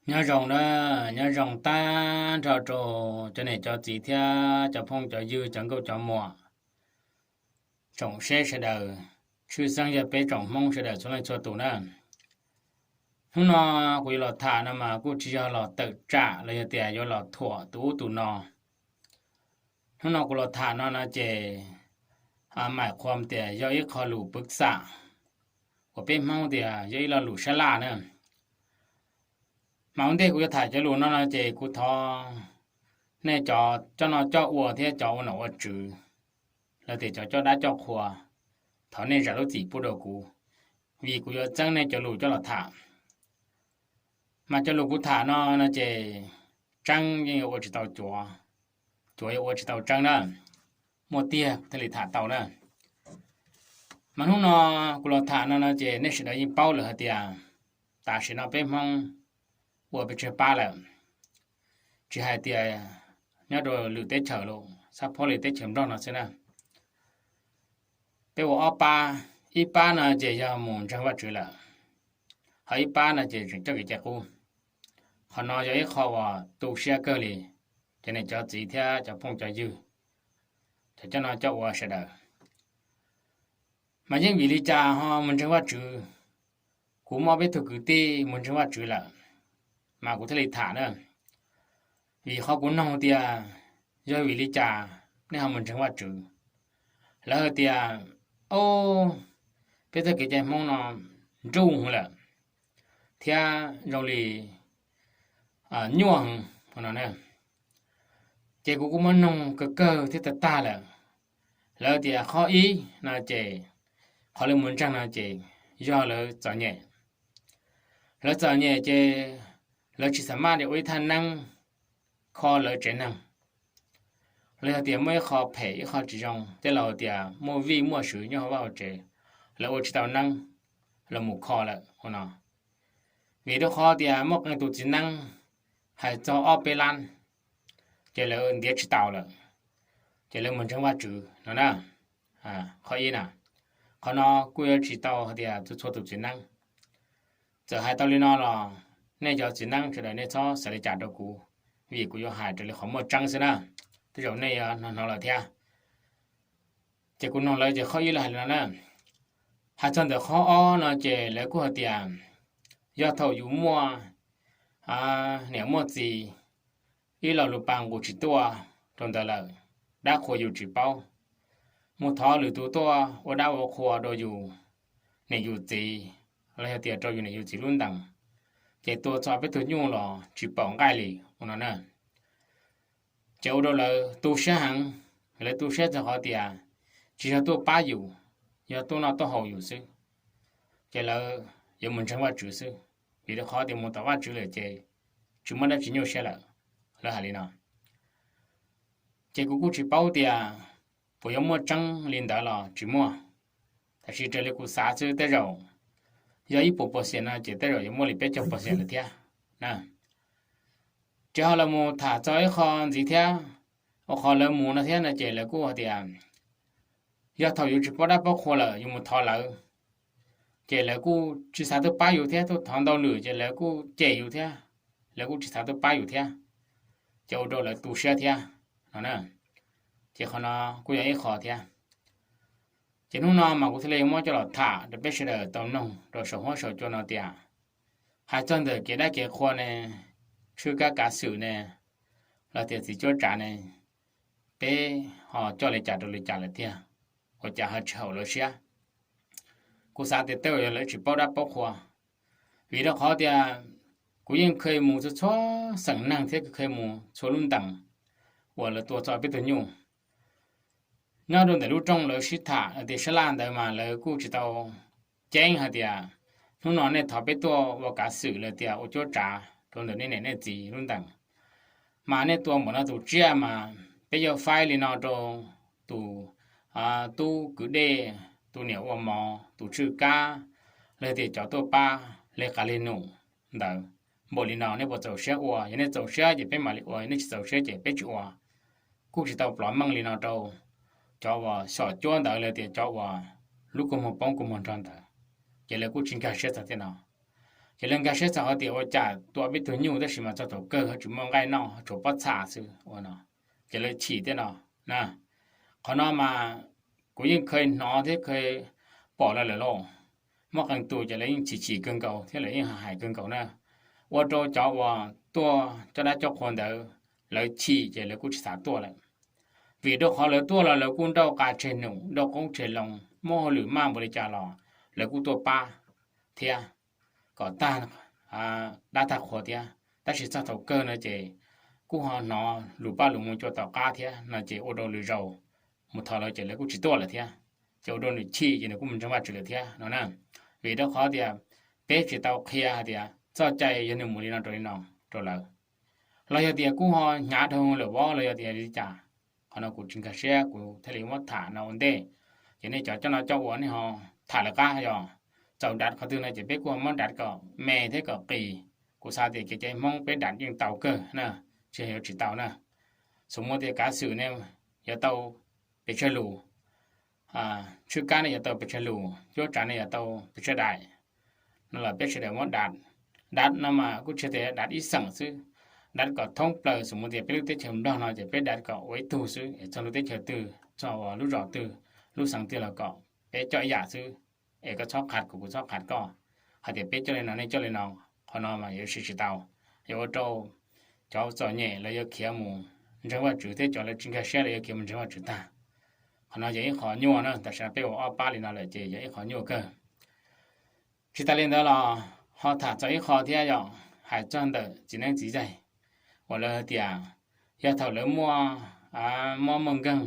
Nyob zoo na, nyob zoo tag nrho rau cov niam cov txiv thiab cov phooj cov ywg cov nkauj cov muam, tsoom seb sawv daws, tshwj xeeb yog peb tsoom Hmoob sawv daws txhua leej txhua tus na. Hnub no kuv yuav los tham no mas kuj tsis yog los tawm tsam los yog tias yuav los thuam tus ub tus no. Hnub no kuv los tham no no ces mam qhuas tias yog ib qho lus pwv xam uas peb Hmoob tias yog ib lo lus sab laj na. Mas ua ntej kuv yuav tham cov lus no no ces kuv thov nej cov coj noj coj ua thiab cov ua nom ua tswv, los tias cov coj dab coj qhua, thov nej zam lub txim pub rau kuv, vim kuv yuav txeeb nej cov lus coj los tham. Mas cov lus kuv tham no no ces tseeb yeej yuav ua tsis tau cuav, cuav yuav ua tsis tau tseeb na. Muaj tiag thiaj li tham tau na. Mas hnub no kuv los tham no no ces nej sawv daws yeej paub lawm hais tias tam sim no peb Hmoob ua pes tsawg pab lawm, tsis hais tias nyob rau lwm teb chaws los xab phob li teb chaws Nplog no xwb na. Peb ua ob pab, ib pab no ces yog mus ntseeg Vajtswv lawm, ho ib pab no ces tseem coj kev cai qub. Qhov no yog ib qho uas tu siab kawg li, cov niam cov txiv thiab cov phooj cov ywg, cov coj noj coj ua sawv daws. Mas yeej vim li cas ho mus ntseeg Vajtswv? Kuv muaj peb tug kwv tij mus ntseeg Vajtswv lawm, mas kuv thiaj li tham na. Vim qhov kuv noog tias yog vim li cas nej ho mus ntseeg Vajtswv, lawv hais tias, o, peb txoj kev cai Hmoob no nruj lawm thiab zoo li nyuaj no. Ces kuv kuj muab noog kawg kawg thiab tag tag lawm, lawv tias qhov ib no ces qhov lawv mus ntseeg no ces yog lawv txom nyem. Lawv txom nyem ces lawv tsis xav maj li ua ib thaj neeb kho lawv tsev neeg, los yog tias muaj ib qho phem ib qho tsis zoo tej laus tias muaj vij muaj sw nyob hauv vaj hauv tsev, lawv ua tsis tau neeb, los mus kho lawm ua no. Vim rau qhov tias muaj qee tus txiv neeb hais txog ob peb lab, ces lawv ntiav tsis tau lawm, ces lawv mus ntseeg Vajtswv no na. Qhov ib na, qhov no kuj yuav tsis tau hais tias txhua txhua tus txiv neeb. Txawm hais tau li no los nej cov txiv neeb sawv daws nej txhob xav li cas rau kuv, vim kuv yuav hais raws li qhov muaj tseeb xwb na. Tej zaum nej yuav hnov hnov lawm thiab. Ces kuv noog lawv ces qhov ib lawv hais li no na. Hais txog ntawm qhov ob no ces lawv kuj hais tias yog thaum yus muaj niam muaj txiv, ib los lus pas nqus tsis tuaj rau ntawd lawm, dab qhuas yus tsis paub, mus thov lwm tus tuaj ua dab ua qhua rau yus niam yus txiv, los yog tias rau yus niam yus txiv lub ntees, ces tua txog peb tug nyuj los tsis pom nqaij li ua no na. Ces ua rau lawv tu siab heev, lawv tu siab txog qhov tias tsis yog tuaj pab yus, yog tuaj noj tuaj haus yus xwb, ces lawv yuav mus ntseeg Vajtswv xwb, vim rau qhov tias mus tom Vajtswv lawm ces tsis muaj dab tsi nyuaj siab lawm, lawv hais li no. Ces kuv kuj tsis paub tias puas yuav muaj tseeb li ntawd los tsis muaj, tab sis raws li kuv xav xwb tej zaum yog ib puas pawx xiam no ces tej zaum yuav muaj li peb caug pawx xiam lawm thiab na. Ces ho lawv mus tham txog ib qho ntxiv thiab, ua qhov lawv mus no thiab no ces lawv kuj hais tias yog thaum yus tsis paub dab paub qhua lawm yus mus thov lawv, ces lawv kuj tsis xav tuaj pab yus thiab, tuaj thov ntau lwm ces lawv kuj cem yus thiab, lawv kuj tsis xav tuaj pab yus thiab, ces ua rau lawv tu siab thiab no na. Ces qhov no kuj yog ib qho thiab. Ces hnub no mas kuv thiaj li muab coj los tham rau peb sawv daws tau mloog rau saum huab saum cua no tias hais txog ntawm kev dab kev qhua ne, tshwj kab kav xwm ne, los tias txiv cuab tsav ne, peb ho coj li cas rau li cas lawm tiag, ua cas ho tsis haum lawv siab. Kuv xav tias tej zaum yog lawv tsis paub dab paub qhua, vim rau qhov tias kuv yeej kheev mus txhua txhua xeem neeg thiab kuv kheev mus txhua lub ntees uas lawv tua txog peb tug nyuj. Nyob rau ntawm lub rooj lawv sib tham tias sab laj ntawd mas lawv kuj tsis tau ceeb hais tias hnub no nej thov peb tuaj ua kav xwm los tias ua cuab tsav rau ntawm nej niam nej txiv lub ntees, mas nej tua npaum no tus tsiaj mas peb yuav faib li no rau tus tub kwv dej, tus niam ua mov, tus tswj kab, los tias cov tuaj pab li qav li num ntawd, npaum li no nej puas txaus siab ua? Yog nej txaus siab ces peb mam li ua, yog nej tsis txaus siab ces peb tsis ua. Kuj tsis tau plov meej li no rau cov uas xyom cuab ntawd los tias cov uas lub kua muag poob kua muag nrog ntawd, ces lawv kuj tsis nkag siab txog tej no. Ces lawv nkag siab txog hais tias ua cas tua ob peb tug nyuj tab sis mas txog thaum kawg ho tsis muaj nqaij noj, tshuav pob txha xwb ua no, ces lawv chim thiab no na. Qhov no mas kuv yeej kheev hnov thiab kheev pom lawv lawm lauj. Muaj qee tus ces lawv yeej chim chim kawg nkaus thiab lawv yeej hais kawg nkaus na, ua rau cov uas tuaj coj dab coj qhua ntawd lawv chim ces lawv kuj tsis xav tuaj lawm. Vim rau qhov lawv tuaj los lawv kuj nrauj qas tseg num, nrauj qoob tseg loo, muaj hauj lwm maj npaum li cas los lawv kuj tuaj pab thiab kom tag dab tag qhua thiab. Tab sis txog thaum kawg no ces kuj ho hnov lus paj lus mus cua tom qab thiab no ces ua rau lwm zaus mus thov lawv ces lawv kuj tsis tuaj lawm thiab. Ces ua rau nws chim ces nws kuj mus ntseeg Vajtswv lawm thiab no na. Vim rau qhov tias peb tsis tau qhia hais tias txoj cai yog nws mus li no rau li no rau lawv, los yog tias kuj ho hnyav dhau lawm vov los yog tias li cas, qhov no kuv tsis nkag siab kuv thiaj li muab tham no ua ntej. Ces nej cov coj noj coj ua nej ho tham lawv qab yog txaus dav qhov twg no ces peb kuj ho muab dav kom me thiab kom qis. Kuv xav tias kev cai Hmoob peb dav yeej tau kawg na, tsis yog yuav tsis tau na. Xus muaj tias kav xwm nej yuav tau pes tsawg lus, tshwj kab nej yuav tau pes tsawg lus, cuab tsav nej yuav tau pes tsawg daim no los peb sawv daws muab dav. Dav no mas kuj tsis tias dav ib xeem xwb, dav kom thoob plaws. Xus muaj tias peb lub teb chaws Nplog no ces peb dav kom ua ib tug xwb es txog lub teb chaws twg, txog lub zos twg, lub xeev twg los kom peb coj ib yam xwb, es koj txhob qhas kuv kuv txhob qhas koj, hais tias peb coj li no nej coj li no. Qhov no mas yuav siv tsis tau, yuav ua rau cov txom nyem lawv yuav khiav mus ntseeg Vajtswv thiab cov lawv tsis nkag siab lawv yuav khiav mus ntseeg Vajtswv tag. Qhov no yog ib qho nyuaj na, tam sim no peb ua ob pab li no lawm ces yog ib qho nyuaj kawg. Tsis tas li ntawd los ho tham txog ib qho thiab yog hais txog ntawm txiv neeb txiv yaig uas lawv hais tias yog thaum lawv muaj mob muaj nkeeg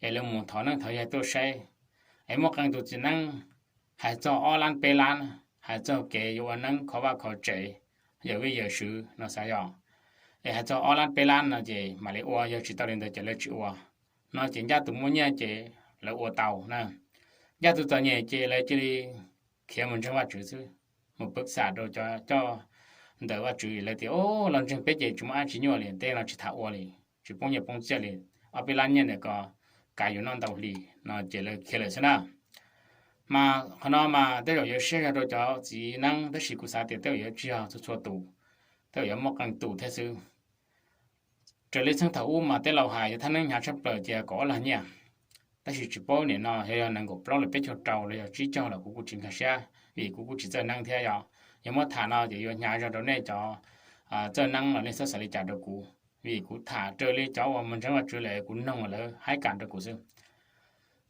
es lawv mus thov neeb thov yaig tuaj saib, es muaj qee tus txiv neeb hais txog ob lab peb lab, hais txog kev yuav ua neeb kho vaj kho tsev, yawm vij yawm swv no xav yog, es hais txog ob lab peb lab no ces mam li ua, yog tsis tau li ntawd ces lawv tsis ua no ces ncaj tus muaj nyiaj ces lawv ua tau na. Ncaj tus txom nyem ces lawv cia li khiav mus ntseeg Vajtswv xwb, mus pwv xam rau cov coj ntawm Vajtswv lawv tias, o, los ntseeg peb ces tsis muaj dab tsi nyuaj li, tej no tsis tham ua li, tsis poob nyiaj poob txiaj li, ob peb lab nyiaj ntawm ko kav yus noj ntau hli no ces lawv khiav lawm xwb na. Mas qhov no mas tej zaum yuav siab zog rau cov txiv neeb tab sis kuv xav tias tej zaum yuav tsis yog txhua txhua tus, tej zaum yuav muaj qee tus thiab xwb. Raws li txheej thaum ub mas tej laus hais yog thaj neeb hnyav tshaj plaws ces kaum ob lag nyiaj, tab sis tsis paub nim no yog yog nees nkaum plaub los peb caug rau los yog tsib caug los kuv kuj tsis nkag siab vim kuv kuj tsis txawj neeb thiab yom. Yog muab tham no ces yuav hnyav zog rau nej cov txawj neeb los nej txhob xav li cas rau kuv, vim kuv tham raws li cov uas mus ntseeg Vajtswv lawm kuv noog lawv haib kam rau kuv xwb,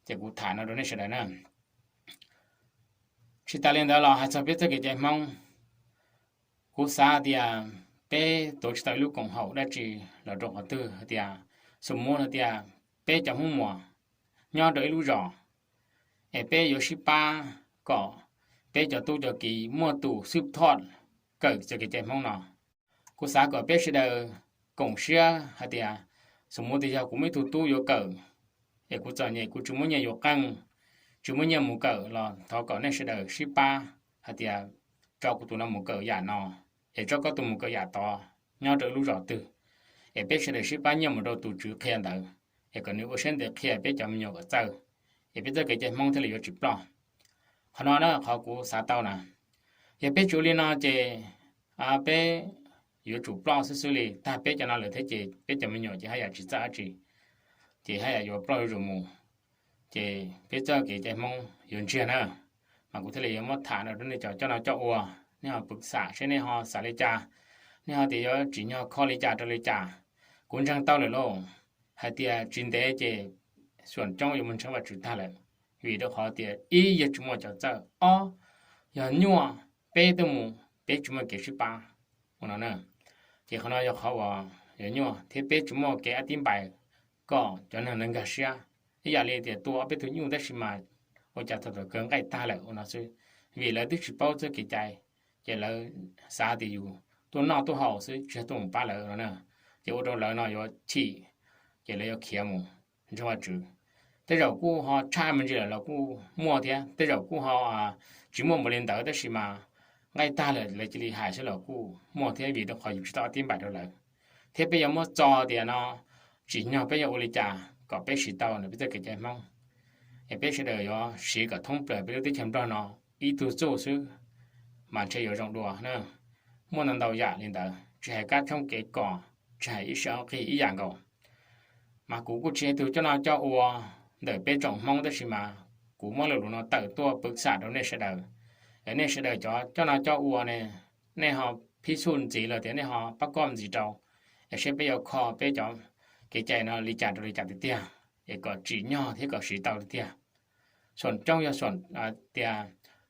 ces kuv tham no rau nej sawv daws na. Tsis tas li ntawd los hais txog peb txoj kev cai Hmoob, kuv xav tias peb tuav tsis tau ib lub koom haum dab tsi los rau qhov twg hais tias, xus muv hais tias peb cov Hmoob Muas nyob rau ib lub zos es peb yuav sib pab kom peb cov tub cov kiv muaj tus xwb thoj kawm txoj kev cai Hmoob no. Kuv xav kom peb sawv daws koom siab hais tias, xus muv tias yog kuv muaj ib tug tub yuav kawm es kuv txom nyem kuv tsis muaj nyiaj yuav qeej, tsis muaj nyiaj mus kawm los thov kom nej sawv daws sib pab hais tias tso kuv tus no mus kawm yam no, es tso koj tus mus kawm yam tod, nyob rau ib lub zos twg, es peb sawv daws sib pab nyiaj mus rau tus tswv qhia ntawd, es kom nws ua siab ntev qhia peb cov me nyuam kom txawj, es peb txoj kev cai Hmoob thiaj li yuav tsis ploj. Qhov no na qhov kuv xav tau na, yog peb tsis ua li no ces peb yuav tsum ploj xwb xwb li, tag peb cov no lawm thiab ces peb cov me nyuam ces haj yam tsis txawj dab tsi, ces haj yam yuav ploj zuj zus mus, ces peb txoj kev cai Hmoob yuav ntsiag na. Mas kuv thiaj li yuav muab tham no rau nej cov coj noj coj ua, nej ho pwv xam seb nej ho xav li cas, nej ho tias yuav tsim nyog kho li cas rau li cas. Kuv ntseeg tau lawm lauj, hais tias tsis ntev ces xuam coob yuav mus ntseeg Vajtswv tag lawm, vim rau qhov tias ib yog tsis muaj cov txawj, ob yog nyuaj, peb tuaj mus peb tsis muaj kev sib pab ua no na. Ces qhov no yog qhov uas yuav nyuaj thiab peb tsis muaj kev ab tib npais kom cov neeg lawv nkag siab. Ib yam li tias tua ob peb tug nyuj tab sis mas ua cas thaum thaum kawg nqaij tag lawm ua no xwb, vim lawv twb tsis paub txoj kev cai, ces lawv xav tias yus tuaj noj tuaj haus xwb tsis yog tuaj mus pab lawv no na. Ces ua rau lawv no yuav chim, ces lawv yuav khiav mus ntseeg Vajtswv. Tej zaum kuj ho tshaj me ntsis lawm los kuj muaj thiab, tej zaum kuj ho tsis muaj npaum li ntawd tab sis mas nqaij tag lawm lawv cia li hais xwb los kuj muaj thiab vim rau qhov yus tsis tau ob tib npais rau lawv. Thiab peb yuav muab txo tias no tsim nyog peb yuav ua li cas kom peb siv tau ntawm peb txoj kev cai Hmoob, es peb sawv daws yuav siv kom thoob plaws peb lub teb chaws Nplog no ib tug txuj xwb, mas ntshe yuav zoo dua na. Muaj ntau ntau yam li ntawd, tsis hais kab tshoob kev kos, tsis hais ib sab qig ib yam nkaus. Mas kuv kuj tsis yog tus coj noj coj ua ntawm peb tsoom Hmoob, tab sis mas kuv muab lo lus no tawm tuaj pwv xam rau nej sawv daws. Nej sawv daws cov coj noj coj ua ne, nej ho phib xuj ntxiv los tias nej ho pab koj ntxiv rau, es saib peb yuav kho peb cov kev cai no li cas rau li cas tiag tiag, es kom tsim nyog thiab kom siv tau tiag tiag. Xoom coob yog xoom tias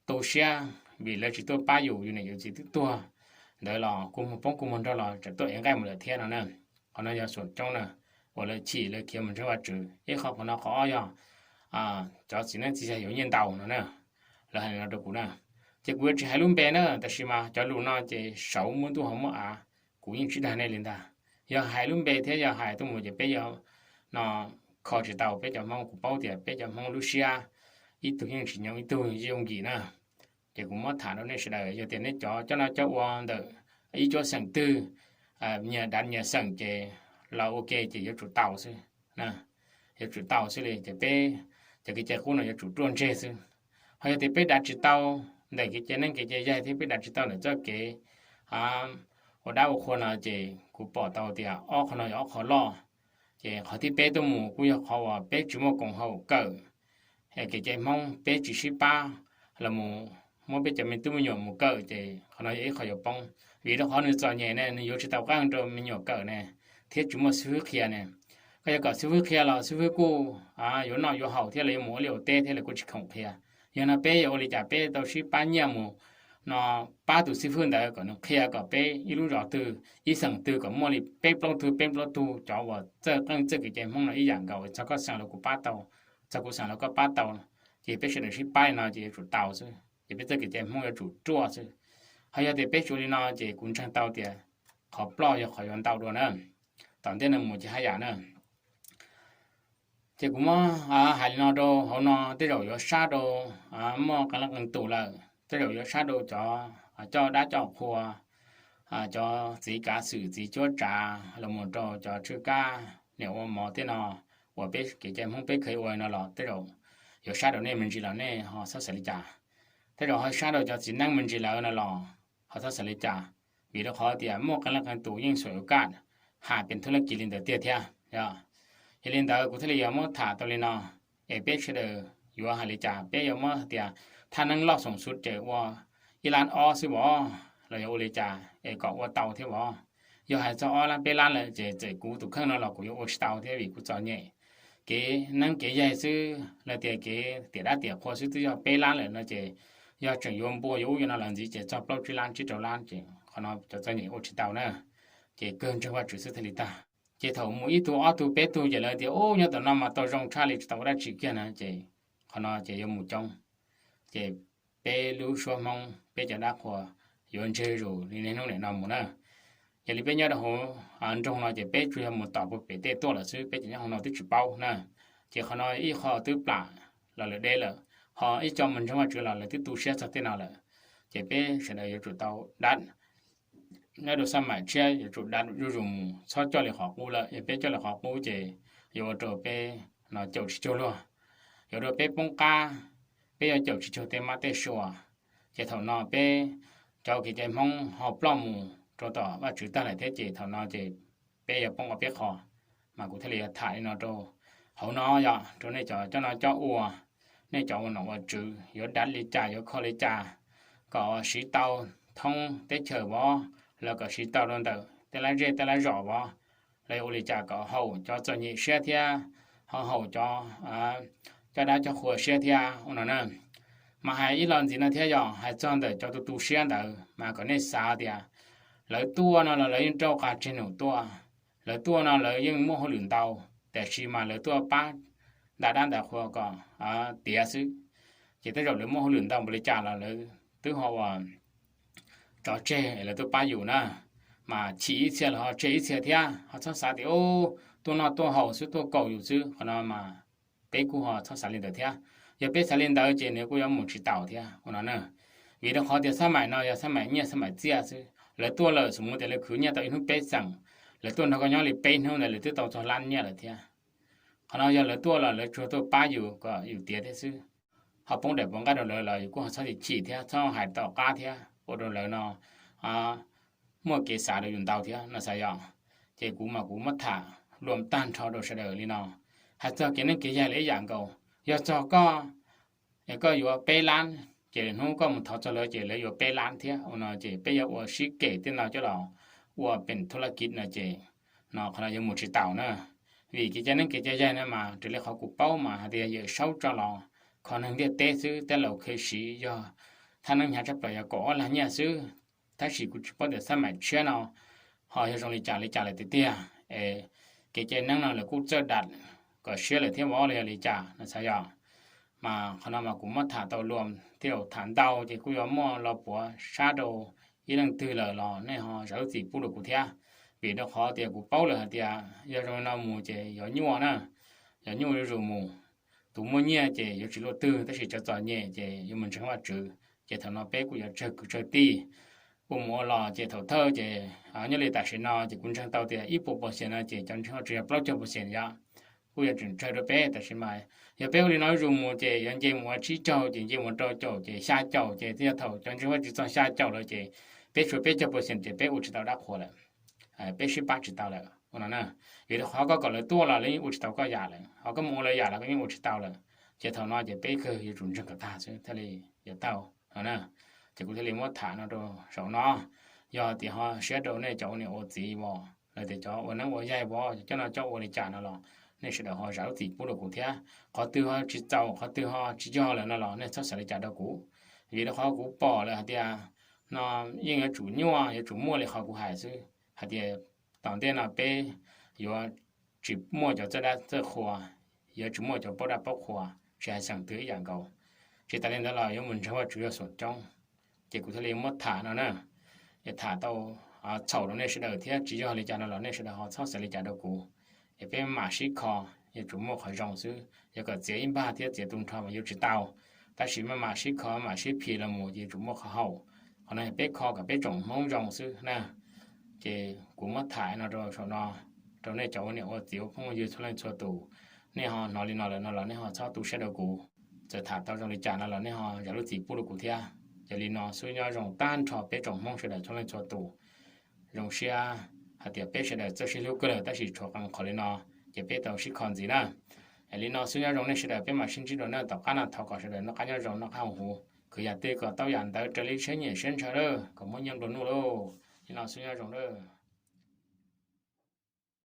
tu siab vim lawv tsis tuaj pab yus, yus niam yus txiv twb tuag ntawd los kua muag poob kua muag nrog los tseem tuaj ev nqaij mus lawm thiab no na. Qhov no yog xoom coob na, uas lawv chim lawv khiav mus ntseeg Vajtswv. Ib qho qhov no qhov ob yog cov txiv neeb txiv yaig yuav nyiaj ntau no na, lawv hais li no rau kuv na. Ces kuv yuav tsis hais lub npe na, tab sis mas cov lus no ces saud muaj ntuj hauv muaj av, kuv yeej tsis dag nej li ntag. Yog hais lub npe thiab yog hais tuaj mus ces peb yuav no kho tsis tau peb cov Hmoob. Kuv paub tias peb cov Hmoob lub siab ib tug yeej tsis nyob ib tug yooj yim na. Ces kuv muab tham rau nej sawv daws, yog tias nej cov coj noj coj ua ntawm ib cuab xeem twg, nyias dav nyias xeem ces los ua ke ces yuav tsum tau xwb, yuav tsum tau xwb li. Ces peb cov kev cai qub no yuav tsum ruaj ntseg xwb. Ho yog tias peb dav tsis tau ntawm kev cai neeb kev cai yaig thiab peb dav tsis tau ntawm txoj kev ua dab ua qhua no ces kuv pom tau tias ob qho no yog ob qho loj. Ces qhov thib peb tuaj mus kuj yog qhov uas peb tsis muaj koom haum kawm kev cai Hmoob, peb tsis sib pab los mus muab peb cov me tub me nyuam mus kawm, ces qhov no yog ib qho yuav poob. Vim rau qhov nws txom nyem ne, nws yuav tsis tau qab rau me nyuam kawm ne, thiab tsis muaj xib fwb qhia ne. Koj yuav kom xib fwb qhia los xib fwb kuj yuav noj yuav haus thiab lawv yuav mus ua liaj ua teb thiab lawv kuj tsis khoom qhia. Yog no peb yuav ua li cas peb tau sib pab nyiaj mus no pab tus xib fwb ntawd kom nws qhia kom peb ib lub zos twg ib xeem twg kom muaj li peb plaub tug peb plaub tug cov uas txawj qeej txawj kev cai Hmoob no ib yam nkaus, txog koj xeem los kuv pab tau, txog kuv xeem los koj pab tau. Ces peb sawv daws sib pab li no ces yuav tsum tau xwb, ces peb txawj kev cai Hmoob yuav tsum ruaj xwb. Ho yog tias peb tsis ua li no ces kuv ntseeg tau tias qhov ploj yog qhov yuav ntau dua na, tom ntej no mus ces haj yam na. Ces kuv muab hais li no rau hauv no, tej zaum yuav sab rau muaj qee leej qee tus lawm, tej zaum yuav sab rau cov coj dab coj qhua, cov txiv kav xwm txiv cuab tsav los mus rau cov tswj kab niam ua mov tej no, uas peb kev cai Hmoob peb kheev ua no los tej zaum yuav sab rau nej me ntsis los nej ho txhob xav li cas. Tej zaum ho sab rau cov txiv neeb me ntsis lawm no los ho txhob xav li cas, vim rau qhov tias muaj qee leej qee tus yeej xuam yuav kaj ham pes thub laj kis li ntawd tiag thiab. Yog li ntawd kuv thiaj li yuav muab tham tau li no, es peb sawv daws yuav hais li cas, peb yuav muab hais tias thaj neeb loj xoom xu ces ua ib lab ob xwb vov, los yog ua li cas es kom ua tau thiab vov. Yog hais txog ob lab peb lab lawm ces txawm kuv tus kheej no los kuv yuav ua tsis tau thiab vim kuv txom nyem. Kev neeb kev yaig xwb los tias kev tiam dab tiam qhua xwb twb yog peb lab lawm no ces yog tseem yuav npua yuav ub yuav no los ntxiv ces txog plaub tsib lab tsib rau lab ces qhov no cov txom nyem ua tsis tau na. Ces kawg ntseeg Vajtswv xwb thiaj li tag. Ces thaum mus ib tug ob tug peb tug ces lawv tias ub nyob tom no mas tau zoo tshaj li tsis tau ua dab tsi kiag na ces qhov no ces yuav mus coob. Ces peb lub suab Hmoob peb cov dab qhua yuav ntseg zuj zus li niaj hnub niam no mus na. Yog li peb nyob rau hauv nroog no ces peb tsuas yog mus tom puag pem tej tuaj lawm xwb, peb cov nyob hauv no twb tsis paub na. Ces qhov no ib qho twb plam los lawm deb lawm, ho ib co mus ntseeg Vajtswv los lawv twb tu siab txog tej no lawm. Ces peb sawv daws yuav tsum tau dav, nyob rau xab maim tshiab yuav tsum dav zuj zus mus, txhob coj li qhov qub lawm. Yog peb coj li qhov qub ces yuav ua rau peb no caum tsis cuag luag, yuav ua rau peb poob qab, peb yuav caum tsis cuag tej mab tej sua. Ces thaum no peb cov kev cai Hmoob ho ploj mus rau tom Vajtswv tag lawm thiab ces thaum no ces peb yuav poob ob peb qho. Mas kuv thiaj li yuav tham li no rau hauv no yog rau nej cov coj noj coj ua, nej cov ua nom ua tswv yuav dav li cas yuav kho li cas kom siv tau thoob teb chaws vov, los kom siv tau rau ntawm tej lab zej tej lab zos vov, los yuav ua li cas kom haum cov txom nyem siab thiab ho haum cov coj dab coj qhua siab thiab ua no na. Mas hais ib lo ntxiv no thiab yog hais txog ntawm cov tus tu siab ntawd mas kom nej xav tias lawv tuaj no los lawv yeej rau qab tseg num tuaj. Lawv tuaj no lawv yeej muaj hauj lwm ntau, tiam sis mas lawv tuaj pab ntaus dab ntaus qhua kom tiav xwb. Ces tej zaum lawv muaj hauj lwm ntau npaum li cas los lawv twb ho ua tso tseg es lawv tuaj pab yus na. Mas chim ib txhia los ho tseg ib txhia thiab, ho txhob xav tias tuaj noj tuaj haus xwb tuaj kaum yus xwb, qhov no mas peb kuj ho txhob xav li ntawd thiab. Yog peb xav li ntawd ces nws kuj yuav mus tsis taus thiab ua no na. Vim rau qhov tias xab maim no yog xab maim nyiaj xab maim txiaj xwb, lawv tuaj lawm xus mus tias lawv khwv nyiaj tau ib hnub peb xeem, lawv tuaj nrog koj nyob li peb hnub ntawd lawv twb tau txog lab nyiaj lawm thiab. Qhov no yog lawv tuaj los lawv tsuas tuaj pab yus kom yus tiav thiab xwb. Ho poob daim poob nqaij rau lawv los yus kuj ho txhob chim thiab txhob hais tom qab thiab. ua rau lawv no muaj kev xav rau yus ntau thiab no xav yom. Ces kuv mas kuv muab tham luam tag nrho rau sawv daws li no. Hais txog kev neej kev yaig los ib yam nkaus, yog txog koj, koj yuav peb lab, ces hnub koj mus thov txog lawv ces lawv yuav peb lab thiab ua no ces peb yuav ua sib kem tej no coj los ua peem thub lab kiv no ces, no qhov no yuav mus tsis taus na. Vim kev cai neej kev cai yaig no mas raws li qhov kuv paub mas hais tias Yawm Saub tso los kho neeg ntiaj teb xwb, tej laus khev siv yog thaj neeb hnyav tshaj plaws yog kaum ob lab nyiaj xwb. Tab sis kuv tsis paub tias xab maim tshiab no ho yog zoo li cas li cas lawm tiag tiag es kev cai neeb no lawv kuj txawj dam kom siab lawm thiab vov los yog li cas no xav yom. Mas qhov no mas kuv muab tham tau luam thiab tham ntau ces kuj yuav muaj lo puav sab rau ib leej twg lawm los nej ho zam lub txim pub rau kuv thiab. Vim rau qhov tias kuv paub lawm hais tias yog zoo li no mus ces yuav nyuaj na, yuav nyuaj zuj zus mus. Tus muaj nyiaj ces yuav tsis luaj twg tab sis cov txom nyem ces yuav mus ntseeg Vajtswv. Ces thaum no peb kuj yuav tsawg kwv tsawg tij ua mus ua los ces thaum thawj ces nyob li tam sim no ces kuv ntseeg tau tias ib puas percent no ces cov ntseeg Vajtswv yog plaub caug percent yom. Kuj yuav tseem tsawg rau peb tab sis mas yog peb ua li no zuj zus mus ces yuav nce mus ua tsib caug ces nce mus rau caum ces xya caum ces twb yog thaum cov ntseeg Vajtswv txog xya caum lawm ces peb tshuav peb caug percent ces peb ua tsis tau dab qhuas lawm, peb sib pab tsis tau lawm ua no na. Vim rau qhov koj kom lawv tuaj los lawv yeej ua tsis tau koj yam lawm, ho koj mus ua lawv yam los koj yeej ua tsis tau lawm. Ces thaum no ces peb kawg yuav tsum ntseeg kom tag xwb thiaj li yuav tau no na. Ces kuv thiaj li muab tham no rau saum no. Yog tias ho siab rau nej cov ua niam ua txiv vos los tias cov ua neeb ua yaig vos coj no coj ua li cas no los nej sawv daws ho zam lub txim pub rau kuv thiab. Qhov twg ho tsis txaus qhov twg ho tsis yog lawm no los nej txhob xav li cas rau kuv. Vim rau qhov kuv pom lawm hais tias no yeej yuav tsum nyuaj yuav tsum muaj li qhov kuv hais xwb hais tias tom ntej no peb yuav tsis muaj cov txawj dab txawj qhua, yuav tsis muaj cov paub dab paub qhua, tsis hais xeem twg ib yam nkaus. Tsis tas li ntawd los yuav mus ntseeg Vajtswv yog xum coob. Ces kuv thiaj li muab tham no na, es tham tau txhaum rau nej sawv daws thiab tsis yog li cas no los nej sawv daws ho txhob xav li cas rau kuv. Es peb mam sib kho, yuav tsum muaj qhov zoo xwb, yog kom txiav ib npag thiab txiav tu nrho mas yuav tsis tau. Tab sis maj mam sib kho mam sib phim los mus ces yuav tsum muaj qhov haum. Qhov no peb kho kom peb tsoom Hmoob zoo xwb na. Ces kuv muab tham no rau saum no rau nej cov ua niam ua txiv ua phooj ua ywg txhua leej txhua tus, nej ho hnov li no lawm no los nej ho txhob tu siab rau kuv. Txawm tham tau zoo li cas no los nej ho zam lub txim pub rau kuv thiab. Yog li no xub nyob zoo tag nrho peb tsoom Hmoob sawv daws txhua leej txhua tus. Zoo siab hais tias peb sawv daws txawj sib hlub kawg lawm tab sis tshuav qee qhov li no, ces peb tau sib kho ntxiv na. Yog li no xub nyob zoo nej sawv daws, peb mam sib ntsib dua na. Tom qab no thov kom sawv daws noj qab nyob zoo noj qab haus huv, khwv yam twg kom tau yam ntawd raws li siab nyiam siab ntshaw lawm kom muaj nyiaj nplua nuj lauj. Li no xub nyob zoo lawm.